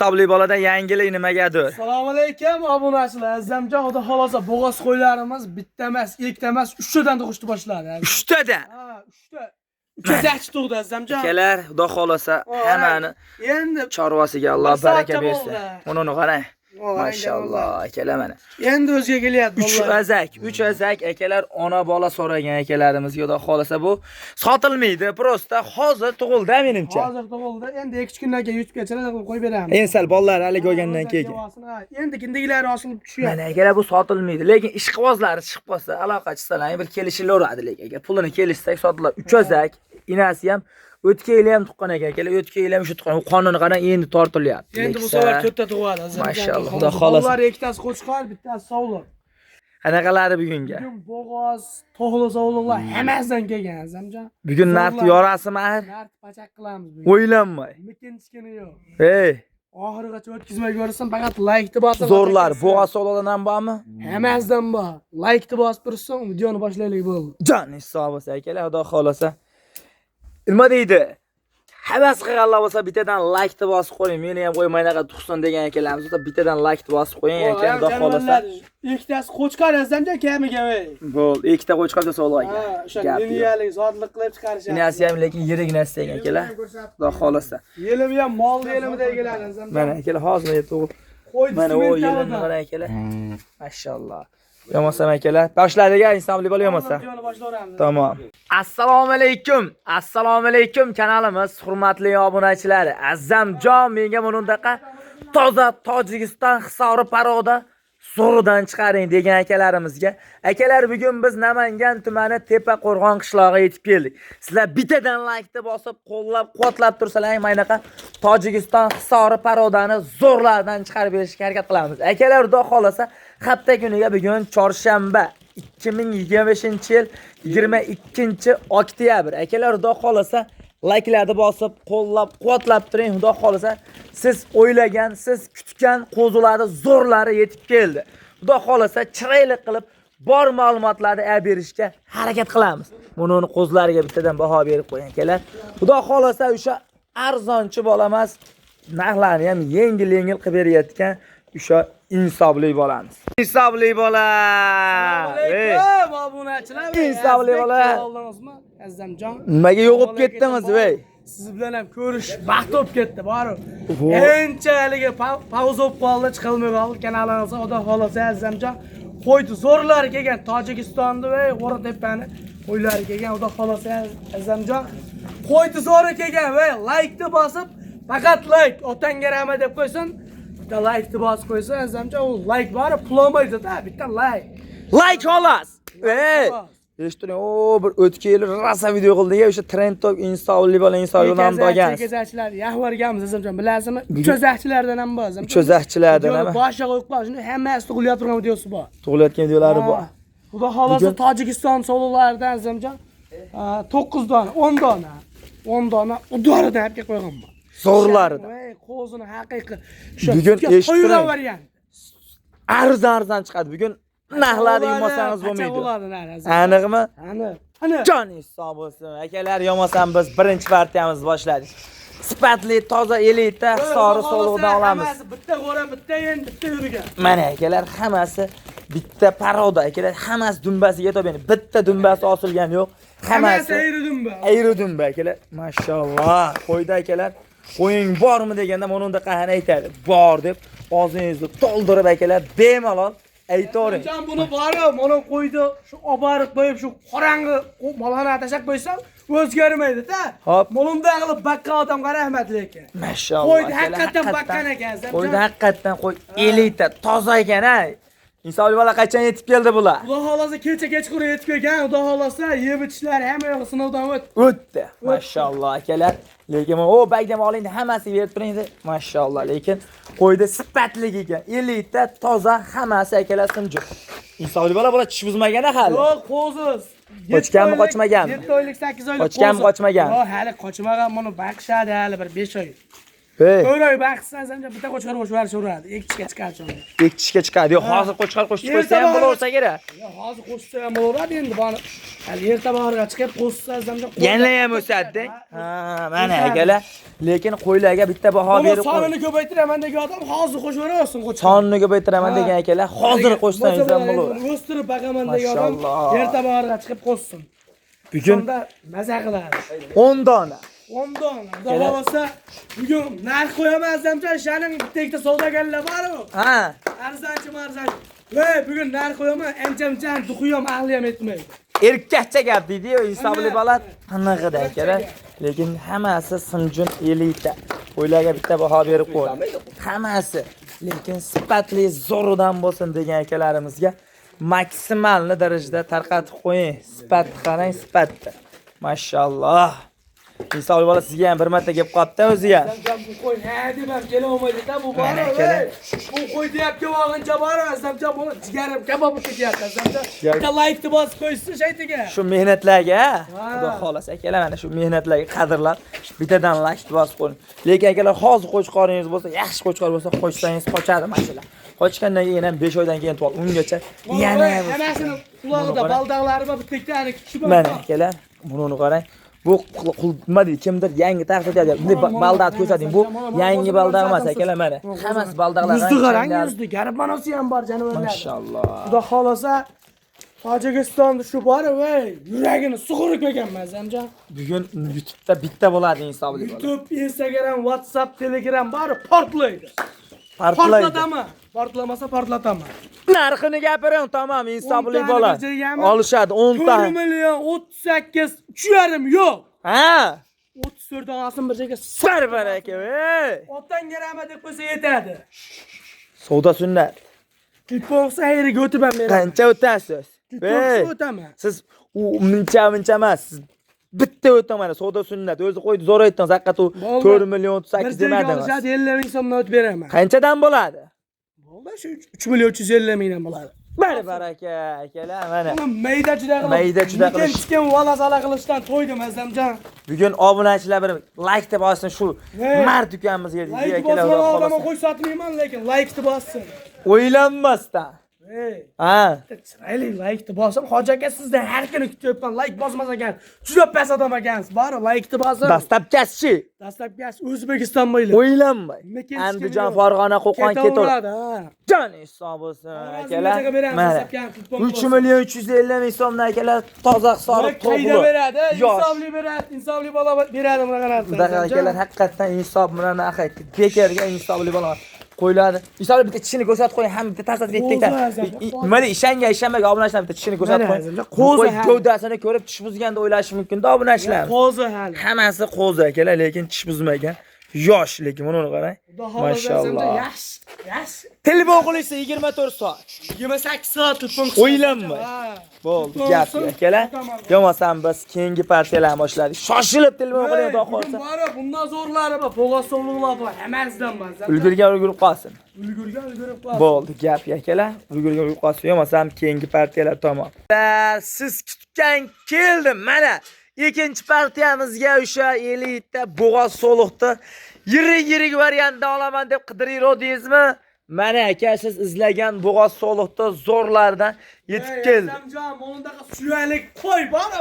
Hisobli bolada yangilik nimagadir? Assalomu alaykum obunachilar. Azamjon, xudo xolasa bo'g'oz qo'ylarimiz bitta emas, ikkita emas, uchtadan tug'ishni boshladi. Uchtadan. Ha, uchta. Uchta tug'di Azamjon. Akalar, xudo xolasa hammani Endi chorvasiga Alloh Bir soatcha baraka bersin. bo'ldi. Uni qarang. Mashalloh, akalar mana. Endi o'ziga kelyapti. 3 azak, 3 azak akalar ona bola so'ragan akalarimizga xudo xolasa bu sotilmaydi. Prosta hozir tug'ildi menimcha. Hozir tug'ildi. Endi 2-3 kundan keyin YouTube'ga chiqarib qilib qo'yib beramiz. Endi sal bolalar haligi olgandan keyin. Ha, endi kindikilari osilib tushyapti. Mana akalar bu sotilmaydi, lekin ishqibozlari chiqib qolsa, aloqa chiqsalar bir kelishilaveradi lekin agar pulini kelishsak sotiladi. 3 azak, inasi ham o'tgan yili ham tuqqan ekan akalar, o'tgan yili ham shu tuqqan. U qonini qarang, endi tortilyapti. Endi bu Leksa, safar to'rtta tug'adi Azamjon. Mashalloh, xudo xolasa. Bolalar ikkitasi qo'chqor, bittasi sovliq. Qanaqalari bugunga? Bugun bo'g'oz, to'g'li sovliqlar hammasidan kelgan Azamjon. Bugun narx yorasimi axir? Narx pachak qilamiz bugun. O'ylanmay. Mikin-chikini yo'q. Ey, Oxirigacha o'tkazmay ko'rsin, faqat laykni bosib. zo'rlar, bo'g'oz sovliqdan ham bormi? Hammasidan bor. Laykni bosib tursin, videoni boshlaylik bo'ldi. Jon hisobi bo'lsa akalar, xudo xolasa. Nima deydi? Havas qilganlar bo'lsa bittadan laykni bosib qo'ying. Meni ham qo'ymay anaqa tug'sin degan akalarimiz bo'lsa bittadan laykni bosib qo'ying aka, xudo xolasa. Ikkitasi qo'chqor Azamjon kamiga ey. Bo'ldi, ikkita qo'chqor bitta sovliq Ha, aka. o'sha Gap yo'q. liniyalik zotliq qilib chiqarishyapti. Inasi ham lekin yirik narsa ekan akalar. Xudo xolasa. Yelimi ham mol yelimida keladi Azamjon. Mana akalar hozir tug'ib. Qo'ydi Mana u sement yelimni tavada. qarang akalar. Mashalloh. Yo'masa akalar. Boshladik insonli bola yo'masa. Videoni boshlayveramiz. Tamom. Assalomu alaykum. Assalomu alaykum kanalimiz hurmatli obunachilari. Azamjon menga bundaqa toza Tojikiston Hisori paroda zo'ridan chiqaring degan akalarimizga. Akalar bugun biz Namangan tumani Tepaqo'rg'on qishlog'iga yetib keldik. Sizlar bittadan laykni bosib, qo'llab, quvvatlab tursalaring, mana bunaqa Tojikiston Hisori parodani zo'rlardan chiqarib berishga harakat qilamiz. Akalar xudo xolasa hafta kuniga bugun chorshanba 2025-yil 22 oktyabr. Akalar xudo xolasa layklarni bosib, qo'llab, quvvatlab turing. Xudo xolasa siz o'ylagan, siz kutgan qo'zilarni zo'rlari yetib keldi. Xudo xolasa chiroyli qilib bor ma'lumotlarni olib berishga harakat qilamiz. Buni uni qo'zilariga bittadan baho berib qo'ying akalar. Xudo xolasa o'sha arzonchi bola emas, narxlarni ham yengil-yengil qilib berayotgan o'sha insofli bolamiz. Insofli bola. Ey, Alaykum obunachilar. Insofli bola. Oldingizmi? Azamjon. Nimaga yo'qib ketdingiz, ey? Siz bilan ham ko'rish baxt bo'lib ketdi, boru. Vo. Ancha haligi pauza bo'lib qoldi, chiqilmay qoldi kanalimizga. Xudo xolasa Azamjon qo'ydi zo'rlari kelgan Tojikistonda va O'ratepani qo'ylari kelgan. Xudo xolasa Azamjon qo'ydi zo'ri kelgan va laykni bosib, faqat layk, otangga rahmat deb qo'ysin. Bitta laykni bosib qo'ysa Azamjon, u layk bori pul olmaydi-da, bitta layk. Layk xolos. Ey. xolos. Eshitding, o bir o'tgan yili rosa video qildik, o'sha trend top insofli bola insofli nom bo'lgan. Kezakchilar yahvarganmiz Azamjon, bilasizmi? Uch o'zakchilardan ham bor Azamjon. Uch o'zakchilardan ham. Boshiga qo'yib qo'y, shuni hammasi tug'ilayotgan videosi bor. Tug'ilayotgan videolari bor. Ha, Xudo xolasa Tojikiston so'liqlaridan Azamjon 9 dona, 10 dona, 10 dona udoridan olib kelib qo'yganman. Zo'rlaridan. Voy, qo'zini haqiqiy. O'sha Bugun sutga eshitib to'ygan turing. variant. Arzon arzon chiqadi. Bugun narxlarni yemasangiz bo'lmaydi. Bo'ladi narx, Azamjon. Aniqmi? Aniq. Aniq. Jon hisob bo'lsin. Akalar, yo'masam biz birinchi partiyamizni boshladik. Sifatli, toza elita Hisori so'lig'idan olamiz. Hammasi bitta qo'ra, bitta yen, bitta yurgan. Mana akalar hammasi bitta paroda akalar hammasi dumbasiga yetib yani bitta dumbasi osilgani yo'q. Hammasi Hammasi ayri dumba. ayri dumba akalar. Mashalloh. Qo'yda akalar qo'ying bormi deganda mana unda qahana aytadi. Bor deb og'zingizni to'ldirib akalar bemalol aytavering. Can buni borib, mana qo'ydi, shu oborib qo'yib, shu qorong'i molxonaga tashlab qo'ysam, o'zgarmaydi-da. Hop. Molunda qilib baqqan odamga rahmat lekin. Mashalloh. Qo'ydi akalar, haqiqatan baqqan ekan, Azamjon. Qo'ydi haqiqatan qo'y elita toza ekan ha. Insonli bola qachon yetib keldi bular? Xudo xolasa kecha kechqurun yetib kelgan, xudo xolasa yeb ichishlari hamma yog'i sinovdan o'tdi. O'tdi. Mashalloh akalar. Lekin o bagdam oling hammasi berib turing. Mashalloh, lekin qo'yda sifatli ekan. Elita toza hammasi akalar simjo'q. Insonli bola bular tish buzmagan hali. Yo'q, qo'ziz. Qochganmi, qochmaganmi? 7 oylik, 8 oylik. Qochganmi, qo'zi. qochmaganmi? Yo'q, hali qochmagan, buni baqishadi hali bir 5 oy. Hey, 4 oy baqsa Azamjon bitta qo'chqor qo'shib yuborishaveradi. Ekishga chiqadi. Ekishga chiqadi. Yo'q, hozir qo'chqor qo'shib qo'ysa ham bo'laversa kerak. Ya hozir qo'shsa ham bo'laveradi endi buni. Hali erta bahorga chiqib qo'shsa Azamjon. Yana ham o'sadi. Ha, mana akalar. Lekin qo'ylarga bitta baho Buni berib qo'y. sonini ko'paytiraman degan odam hozir qo'shib yuboraversin qo'chqor. Sonini ko'paytiraman degan akalar hozir qo'shsangiz ham bo'laveradi. O'stirib baqaman degan odam Mashalloh. erta bahorga chiqib qo'shsin. Bugun Shunda maza qiladi. 10 dona. 10 dona. Xudo xohlasa bugun narx qo'yaman Azamjon, shaning bitta ikkita savdogarlar bor-ku. Ha. Arzonchi marzonchi. Voy, bugun narx qo'yaman, ancha-muncha duxi ham aqli ham yetmaydi. Erkakcha gap deydi-yu, insofli bola qanaqada akalar. Lekin hammasi sinjun elita. Qo'ylarga bitta baho berib qo'y. Hammasi lekin sifatli zo'ridan bo'lsin degan akalarimizga maksimalni darajada tarqatib qo'ying. Sifatni qarang, sifatni. Mashalloh. Insofli bola sizga ham bir marta kelib qolibdi o'ziga. Azamjon bu qo'y ha deb ham kela olmaydi-da bu bor. Mana akalar. Bu qo'y deyap kelgancha bor, Azamjon buni jigarim kabob bo'lib ketyapti Azamjon. Jigar- Bitta laykni bosib qo'ysin shaytiga. Shu mehnatlarga, xudo xohlasa akalar, mana shu mehnatlarga qadrlab bittadan like bosib qo'ying. Lekin akalar hozir qo'chqoringiz bo'lsa, yaxshi qo'chqor bo'lsa, qo'shsangiz qochadi masala. Qochgandan keyin ham 5 oydan keyin tug'adi. Ungacha yana ham hammasini qulog'ida Buni qarang. baldaqlari bor, bitta ikkita ani kichik bor. Mana akalar, buni qarang. Bu nima deydi, kimdir yangi taqib etyapti. Bunday baldaqni ko'rsating. Bu yangi baldaq emas akalar, mana. Hammasi baldaqlar. Yuzni qarang, yuzni. Garib manosi ham bor jonivorlarda. Mashalloh. Xudo xohlasa Tojikistonda shu bor, voy, yuragini sug'urib kelganman Azamjon. Bugun YouTube'da bitta bo'ladi insofli bola. YouTube, Instagram, WhatsApp, Telegram bari portlaydi. Portlaydi. Portlataman. Portlamasa portlataman. Narxini gapiring, tamom, insofli O'ntani bola. bir joygami? Olishadi 10 ta. 4 million 38 3,5 yo'q. Ha? 34 olsin bir joyga. Sar baraka, ey. Otdan garama deb qo'ysa yetadi. Savdo sunnat. Telefon qilsa xayriga o'tib ham beraman. Qancha o'tasiz? Telefon Ey, qilsa o'taman. Siz u muncha muncha emas, siz bitta o'taman, savdo sunnat. O'zi qo'ydi, zo'r aytdingiz, haqiqat u Bo'ldi. 4 million Bir 38 joyga demadingiz. olishadi 50 ming so'mdan o'tib beraman. Qanchadan bo'ladi? Bo'ldi, shu 3 million 350 mingdan bo'ladi. Bir baraka akalar, mana. Buni mayda juda qilib, Mayda juda qilish. Tikin vala-zala qilishdan to'ydim Azamjon. Bugun obunachilar bir like deb olsin shu Hey. mard ukamizga deydi Like akalar. bosmagan Xudo odamga xohlasa. qo'y sotmayman, lekin like'ni bossin. O'ylanmasdan. Hey. Ha. Chiroyli like'ni bossin. Hoji aka sizdan har kuni kutyapman. Like bosmas ekan. Juda past odam ekansiz. Bari like'ni bosin. Dastlabkasi Dastlabki O'zbekiston bo'ylab. o'ylanmay. Mekin Andijon, Farg'ona, Qo'qon ketaveradi. Ketaveradi, ha. Jon inson bo'lsin akalar. Xorazmgacha beramiz, Mana. dastlabki telefon 3 million 350 ming so'mdan akalar toza hisobi Qayda to'g'ri. beradi? Yosh. Insofli beradi, insofli bola beradi bunaqa narsa. Bunaqa akalar haqiqatdan insof bilan narx aytdi. Bekorga insofli bola qo'yiladi. Insofli bitta tishini ko'rsatib qo'ying, ham bitta taslatib Qo'zi azam. Nima deydi, ishongan ishonmagan obunachilar bitta tishini ko'rsatib Mana qo'ying. azam, Bu qo'zi qo'y hali. gavdasini ko'rib tish buzganda o'ylashi mumkin-da obunachilar. Qo'zi hali. Hammasi qo'zi akalar, lekin tish buzmagan. Yosh lekin buni qarang. Xudo xohlasa Azamjon Mashalloh. yaxshi, yaxshi. Telefon qilishsa 24 soat. 28 soat telefon qilsa. O'ylanmay. Ha. Bo'ldi, Telefon gap qilsin, akalar. tamom. Yo'masam biz keyingi partiyalarni boshladik. Shoshilib telefon qiling, xudo Bugun xohlasa. bor, bundan zo'rlari bor, bo'g'oz sovliqlar bor, hammasidan bor. Ulgurgan ulgurib qolsin. Ulgurgan ulgurib qolsin. Bo'ldi, gap akalar. Ulgurgan ulgurib qolsin. Yo'masam keyingi partiyalar tamom. Siz kutgan keldi mana. Ikkinchi partiyamizga o'sha elita bo'g'oz soliqni yirik-yirik variantda olaman deb qidiraverdingizmi? Mana aka siz izlagan bo'g'oz soliqni zo'rlardan yetib keldi. Azamjon, bundaqa suyalik qo'y bor.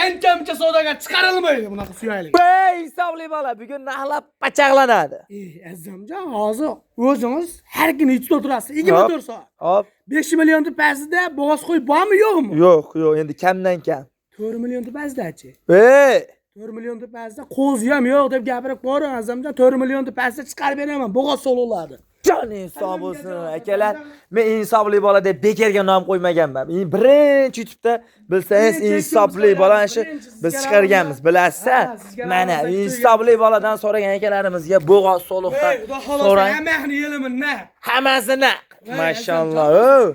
Ancha-muncha savdoga chiqarilmaydi bunaqa suyalik. Ey insofli bola, bugun narxlar pachaqlanadi. Ey, Azamjon, hozir o'zingiz har kuni ichida o'tirasiz 24 soat. Hop. 5 million pastida bo'g'oz qo'y bormi yo'qmi? Yo'q, yo'q, endi kamdan kam. 4 million pastdachi. Ey, 4 million pastda qo'zi ham yo'q deb gapirib ko'ring Azamjon, 4 million pastda chiqarib beraman bo'g'oz so'liqlarni. jon insof bo'lsin akalar. Men insofli bola deb bekorga nom qo'ymaganman. Birinchi YouTube'da bilsangiz Birinchi insofli YouTube'da bola shu birinchi biz sizga chiqarganmiz, bilasiz. Ha, sizga Mana ramazon insofli boladan so'ragan akalarimizga bo'g'oz soliqdan Ey, xudo xohlasa so'rang. hammani yelimin na. Hammasini. Ey, Mashalloh.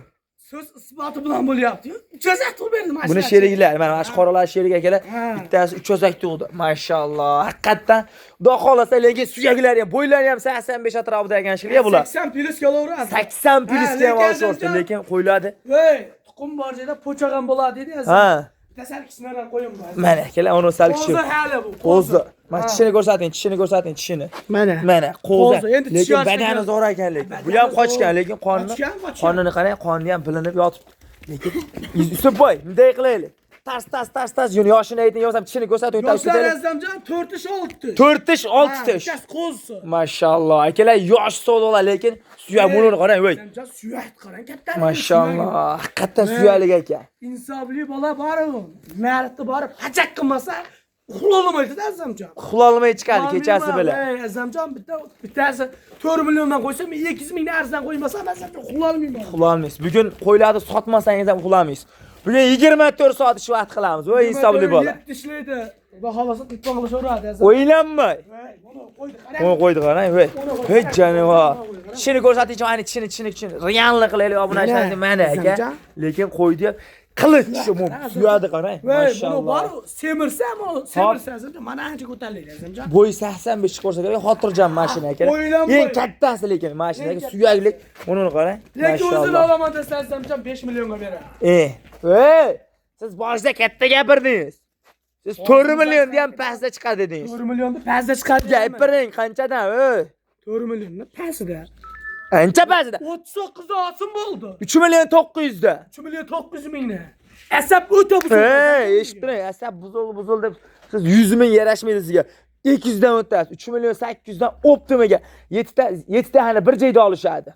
So'z isboti bilan bo'lyapti. 3 ozak tug'ib berdi mana. Buni sheriklar, mana shu qoralar sherik akalar, Ha. bittasi 3 ozak tug'di. Mashalloh. Haqiqatdan xudo xohlasa lekin suyaklari ham, bo'ylari ham 85 atrofida ekan shekilli bular. 80 plus kelaveradi. 80 plusga ham Ha, lekin olishdi, Azamjon- lekin qo'yiladi. Voy, tuxum bor joyda po'choq ham bo'ladi dedi Azam. Ha. Bitta sal kichkinaroq qo'yim bor. Mana akalar, uni sal kichik. Qo'zi hali bu. Qo'zi. Mana tishini ko'rsating, tishini ko'rsating, tishini. Mana. Mana qo'zi. Qo'zi, endi tishi Lekin badani yoshli. zo'r ekan lekin. Bu ham qochgan, lekin qonni Qochgan, qochgan. Qonini qarang, qonni ham bilinib yotibdi. Lekin Yusufboy, bunday qilaylik. Tas tas tas tas, yuni yoshini ayting, yo'qsam tishini ko'rsatib o'tasiz. Yoshlar Azamjon 4 tish 6 tish. 4 tish, 6 tish. Bittasi qo'zisi. Mashalloh. Akalar yosh sog'liqlar, lekin suyak buni qarang, voy. Azamjon suyak qarang katta. Mashalloh. Haqiqatan suyalik ekan. Insofli bola bor u. Narxni borib pachak qilmasa uxlolmaydi Azamjon. Uxlolmay chiqadi kechasi bilan. Ey Azamjon bittasi 4 milliondan qo'ysam 200 mingdan arzon qo'ymasam Azamjon uxlolmayman. Uxlolmaysiz. Bugun qo'ylarni sotmasangiz ham uxlamaysiz. Bugun 24 soat ish vaqt qilamiz. Voy insofli bola. 7 tishlaydi. Xudo xolasa telefon qilishaveradi Azamjon. O'ylanmay. Voy, buni qo'ydi qarang. Uni qo'ydi qarang, voy. Hey jonivor. Tishini ko'rsatingchi, ayni tishini, tishini, tishini. Realni qilaylik obunachilarga mana aka. Lekin qo'ydi qilich shu suyadi qarang. Voy, buni Mashalloh. bor semirsa ham semirsa Azamjon mana ancha ko'tariladi Azamjon. Bo'yi 85 ko'rsa kerak, xotirjam mashina aka. O'ylanmay. Eng kattasi lekin mashina aka, suyaklik. Uni qarang. Lekin o'zini Mashalloh. olaman desa Azamjon 5 millionga beradi. Ey, siz boshida katta gapirdingiz. Siz 4 millionni ham pastda chiqadi dedingiz. 4 millionni pastda chiqadi. Gapiring qanchadan, ey? 4 millionni pastida. Ancha pastda. 39 da olsin bo'ldi. 3 million 900 da. 3 million 900 mingni. Asab o'ta buzildi. Hey, eshitib turing, asab buzildi, buzildi deb siz 100 ming yarashmaydi sizga. 200 dan o'tasiz. 3 million 800 dan optimiga 7 ta 7 ta hali bir joyda olishadi.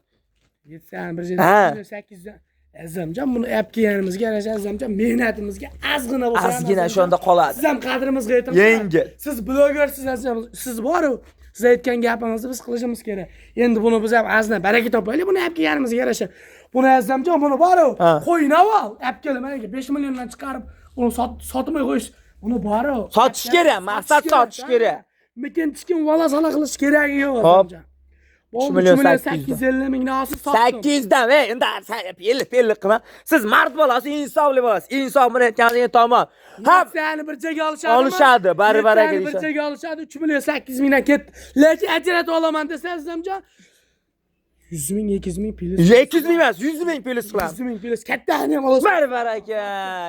Yetsan bir Ha. joyda 800 dan. Azamjon buni olib kelganimizga yarasha Azamjon mehnatimizga ozgina bo'lsa ham Ozgina Azamjon, shunda qoladi. Siz ham qadrimizga yeting. Yengil. Siz blogersiz Azamjon. Siz bor-u, siz aytgan gapingizni biz qilishimiz kerak. Endi buni biz ham ozgina baraka topaylik, buni olib kelganimizga yarasha. Buni Azamjon buni bor-u, Ha. qo'yini avval olib kelib mana 5 milliondan chiqarib, uni sotmay qo'yish, buni bor-u. Sotish kerak, maqsad sotish kerak. Mekin tikin vala sala qilish keragi yo'q Hop. Azamjon. 3 million 850 mingni olsin sotdim. 800 dan, ey, unda pelli pelli qilma. Siz mard bolasiz, insofli bolasiz. Insof bilan aytganingiz tamom. Ha, Seni bir joyga olishadimi? Olishadi, bari baraka Seni bir deyishadi. joyga olishadi, 3 million 800 mingdan ketdi. Lekin ajratib olaman desa Azamjon 100 ming, 200 ming plyus. 200 ming emas, 100 ming plyus qilamiz. 100 ming plyus. Kattani ham olasiz. Bari baraka.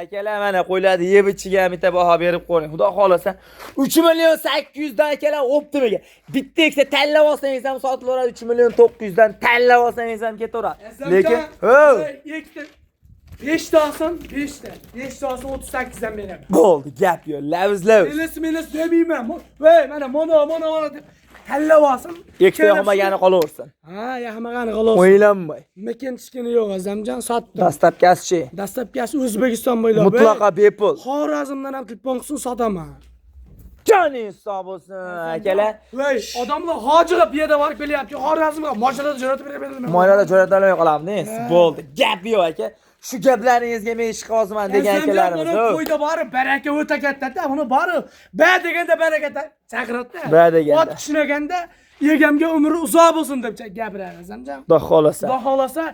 Akalar mana qo'ylarni yeb ichiga ham bitta baho berib qo'ying. Xudo xolasa 3 million 800 dan akalar optimiga. Bitta ikkita tanlab olsangiz ham sotilaveradi 3 million 900 dan tanlab olsangiz ham ketaveradi. Lekin, ho, ikkita 5 ta olsin, 5 ta. 5 ta olsin 38 dan beraman. bo'ldi, gap yo'q. Lavz lavz. Melis melis demayman. Voy, mana mono mono mono deb tanlab olsin. Ikkita yoqmagani qolaversin. Ha, yoqmagani qolaversin. O'ylanmay. Mekin tiskini yo'q Azamjon sotdim. Dastlabkasi-chi? Dastlabkasi O'zbekiston bo'ylab. Mutlaqo bepul. Xorazmdan ham telefon qilsin sotaman. Joningiz sog' bo'lsin akalar. Voy, odamlar hojiga piyoda borib kelyapti. Xorazmga mashinada jo'natib beraman. Moynada jo'nata olmay qolamiz. Bo'ldi. Gap yo'q aka. Shu gaplaringizga men ish qilyapman degan akalarimiz. Buni qo'yda borib baraka o'ta katta-da, buni borib ba deganda baraka chaqiradi-da. Ba deganda. Ot kishnaganda egamga umri uzoq bo'lsin deb gapiradi Azamjon. Xudo xolasa. Xudo xolasa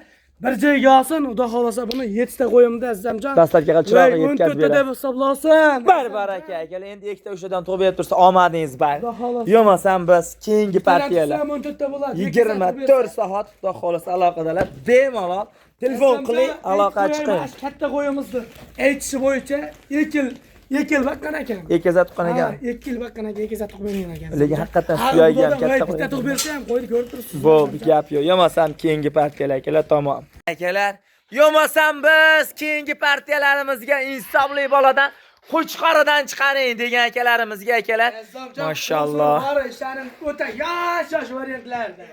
bir joyga olsin, Xudo xolasa buni 7 ta qo'yimda Azamjon. Dastlabki qilib chirog'i Voy, yetkazib 14 ta beradi. deb hisoblasin. Bar baraka akalar. Endi ikkita o'shadan tug'ib berib tursa omadingiz bor. Xudo xolasa. Yo'masam biz keyingi partiyalar 14 ta bo'ladi. 24 soat Xudo xolasa aloqadalar. Bemalol telefon qiling, aloqa chiqing. Katta qo'yimizni aytishi bo'yicha 2 yil 2 yil baqqan ekan. Ekiza tuqqan ekan. Ha, 2 yil baqqan ekan, ekiza tug'ib bergan ekan. Lekin haqiqatan Ha, suyagi ham xudodan katta voy, bitta qo'y. tug'ib bersa ham qo'yni ko'rib turibsiz. Bo'ldi, gap yo'q. Yo'masam keyingi partiyalar akalar tamom. Akalar, yo'masam biz keyingi partiyalarimizga insofli boladan Qo'chqoridan chiqaring degan akalarimizga akalar. Mashalloh. Bori ishlarim o'ta yosh yosh variantlarda.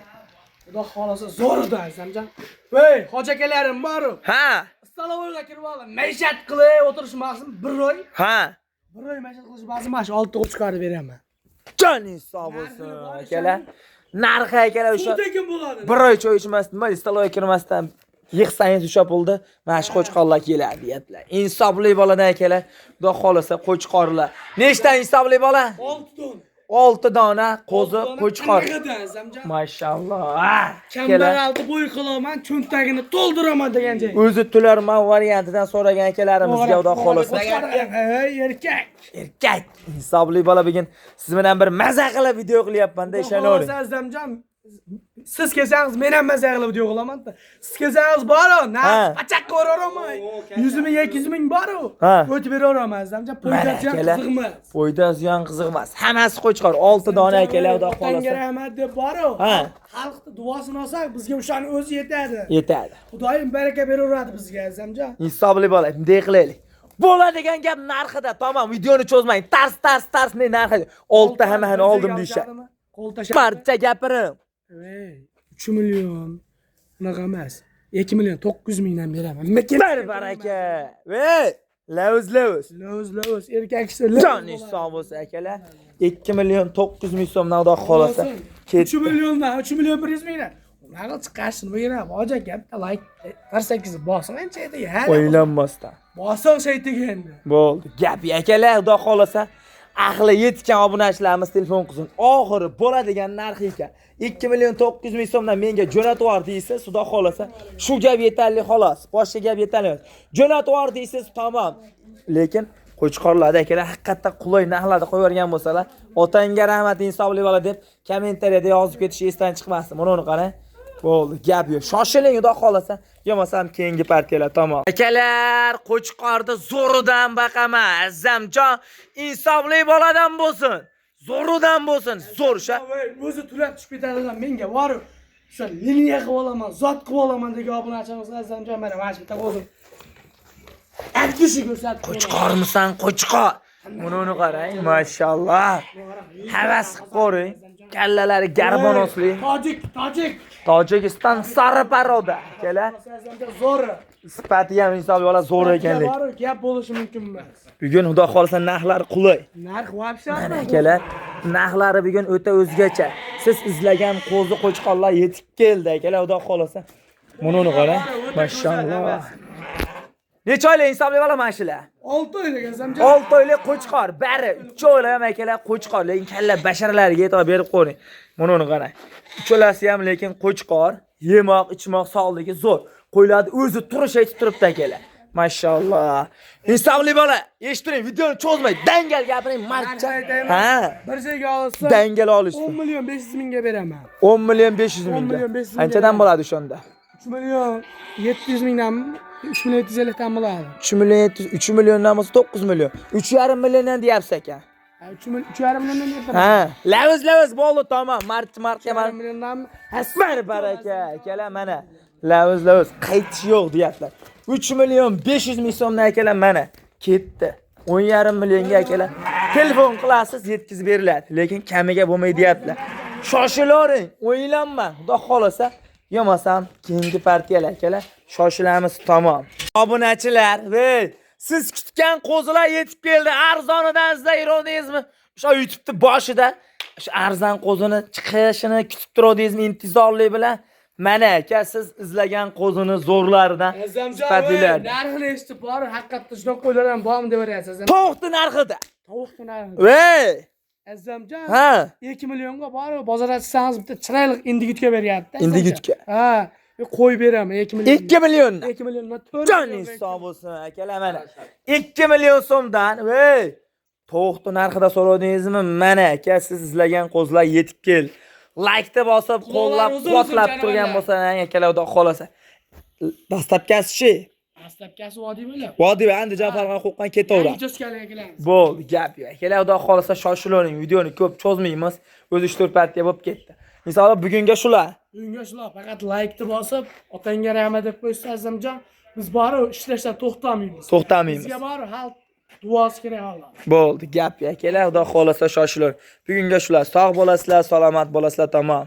Xudo xolasa zo'rda Azamjon. Voy, hoji akalarim bor. Ha, Stolovoyga kirib olib, maishat qilib o'tirishmasin bir oy. ha. Bir oy maishat qilish ba'zi mana shu oltita qo'chqorni beraman. Joningiz sog' bo'lsin akalar. Narxi akalar o'sha Suv tekin bo'ladi. bir oy choy ichmasdan, nima stolovoy kirmasdan yig'sangiz o'sha pulni mana shu qo'chqorlar keladi deyaptilar. Insofli boladan akalar, xudo xolasa qo'chqorlar. Nechta insofli bola? 6 dona. 6 dona qo'zi qo'chqor. Azamjon. Mashalloh. Kambag'alni bo'y qilaman, cho'ntagini to'ldiraman degan joy. O'zi tularman variantidan so'ragan akalarimizga xudo xolasa. Ey erkak. Erkak insofli bola bugun siz bilan bir maza qilib video qilyapman-da, ishonavering. Xudo xohlasa Azamjon Siz kelsangiz men ham maza qilib video qilaman. Siz kelsangiz bor-u, Ha. narx pachaq ko'raveraman. 100 ming, 200 ming bor-u. Ha. O'tib beraveraman Azamjon. Mana Poydasi ham akalar. qiziq emas. Foyda ziyon qiziq emas. Hammasi qo'chqor. 6 dona akalar, xudo Otangga xolasa. rahmat deb bor-u. Ha. Xalqni duosini olsak bizga o'shani o'zi yetadi. Yetadi. Xudoyim baraka beraveradi bizga Azamjon. Insofli bola, bunday qilaylik. Bo'ladigan gap narxida, tamom, videoni cho'zmang. Tars tars tars ne narxi? 6 hammani oldim deyishadi. Qo'l tashlab. Marcha gapirim. Ey, 3 million unaqa emas. 2 million 900 mingdan beraman. Bir baraka. Vey, lavuz lavuz. Lo'z lo'z erkak kishi lo'z. Joningiz sog' bo'lsa akalar. 2 million 900 ming so'mdan xudo xolasa. 3 Ketdi. milliondan 3 million 100 mingdan. Unaqa chiqarishni bilgan hoji aka bitta like 48 bosing ancha aytiga. Ha. O'ylanmasdan. Bosing shaytiga endi. Bo'ldi. Gap akalar, xudo xolasa aqli yetgan obunachilarimiz telefon qilsin. Oxiri bo'ladigan narxi ekan. 2 million 900 ming so'mdan menga jo'natib yubor deysiz, xudo xolasa shu gap yetarli xolos. Boshqa gap yetarli emas. Jo'natib yubor deysiz, tamom. Lekin qo'chqorlarda akalar haqiqatdan qulay narxlarda qo'yib yuborgan bo'lsalar, otangga rahmat insofli bola deb kommentariyada yozib ketish esdan chiqmasin. Mana uni qarang. Bo'ldi, gap yo'q. Shoshiling, xudo xolasa, bo'lmasam keyingi partiyalar tamom. Akalar, qo'chqorni zo'ridan baqaman. Azzamjon insofli boladan bo'lsin. Zo'ridan bo'lsin. Zo'r o'sha. Voy, o'zi tulab tushib ketadigan menga borib o'sha liniya qilib olaman, zot qilib olaman degan obunachimiz Azamjon mana mana shu bitta o'zim. Atkishi ko'rsatib. Qo'chqormisan, qo'chqor. Buni uni qarang, mashalloh. Havas qilib ko'ring. Kallalari garbonosli. Tojik, tojik. Tojikiston sari paroda. Akalar, Azamjon zo'ri. sifati ham insofli bola zo'r ekanlik. Borib gap bo'lishi mumkin emas. Bugun xudo xolasa narxlar qulay. Narx вообще Mana akalar, narxlari bugun o'ta o'zgacha. Siz izlagan qo'zi qo'chqorlar yetib keldi akalar, xudo xolasa. Buni uni qarang. Mashalloh. Necha oylik insofli bola mana shular? 6 oylik Azamjon. 6 oylik qo'chqor, bari 3 oylik ham akalar qo'chqor, lekin kalla basharalariga e'tibor berib qo'ying. Buni uni qarang. Uchalasi ham lekin qo'chqor, yemoq, ichmoq sog'ligi zo'r. Qo'ylarni o'zi turish aytib turibdi akalar. Mashalloh. Insofli bola, eshitiring, videoni cho'zmay, dangal gapiring, marcha. Ha, Bir joyga olsa dangal olishdi. 10 million 500 mingga beraman. 10 million 500 10 mingga. million 500 mingga. Anchadan bo'ladi o'shanda? 3 million 700 mingdan 3 million 750 dan bo'ladi. 3 million 700, 3 milliondan bo'lsa 9 million. 3,5 milliondan deyapsiz ekan. Ha, 3 million 3,5 milliondan beraman. Ha, lavuz lavuz bo'ldi, tamom. Mart martga 3,5 mana milliondan bir baraka akalar mana. Lavuz lavuz qaytish yo'q deyaptilar. 3 million 500 ming so'mdan akalar mana ketdi. 10,5 millionga akalar telefon qilasiz, yetkazib beriladi, lekin kamiga bo'lmaydi deyaptilar. Shoshilavering, o'ylanma. Xudo xolasa, yo'masam keyingi partiyalar akalar shoshilamiz tamom. Obunachilar, vey, siz kutgan qo'zilar yetib keldi. Arzonidan izlayverdingizmi? O'sha YouTube'ni boshida o'sha arzon qo'zini chiqishini kutib turuvdingizmi intizorlik bilan? Mana aka, siz izlagan qo'zini zo'rlaridan Azamjon, sifatlilar. narxini eshitib borib, haqiqatda shunaqa qo'ylar ham bormi deb o'ylaysiz Azam. Tovuqni narxida. Tovuqni narxi. Vey, Azamjon, ha, 2 millionga borib bozorga chiqsangiz bitta chiroyli indigitga beryapti. Azamjon. Indigitga? Ha, qo'y beraman 2 million. 2 milliondan. 2 milliondan 4 Joningiz sog' bo'lsin akalar mana. 2 million so'mdan, vey, tovuqni narxida so'radingizmi? Mana aka, siz izlagan qo'zilar yetib keldi. Laykni bosib, qo'llab, uzun uzun quvvatlab turgan jonivorlar. bo'lsa, akalar xudo xolasa. Dastlabkasi-chi? Dastlabkasi vodiy bo'ladi. Vodiy va Andijon, Farg'ona, Qo'qon ketaveradi. Uchastkalarga kelamiz. Bo'ldi, gap yo'q. Akalar, xudo xolasa shoshilavering, videoni ko'p cho'zmaymiz. O'zi 3-4 partiya bo'lib ketdi. Inshaalloh bugunga shular. Bugunga shular faqat laykni bosib, otangga rahmat deb qo'ysa Azamjon, biz borib ishlashdan to'xtamaymiz. To'xtamaymiz. Bizga borib xalq duosi kerak xolos. Bo'ldi, gap yo'q. Akalar, xudo xolasa shoshilavering. Bugunga shular. Sog' bo'lasizlar, salomat bo'lasizlar, tamom.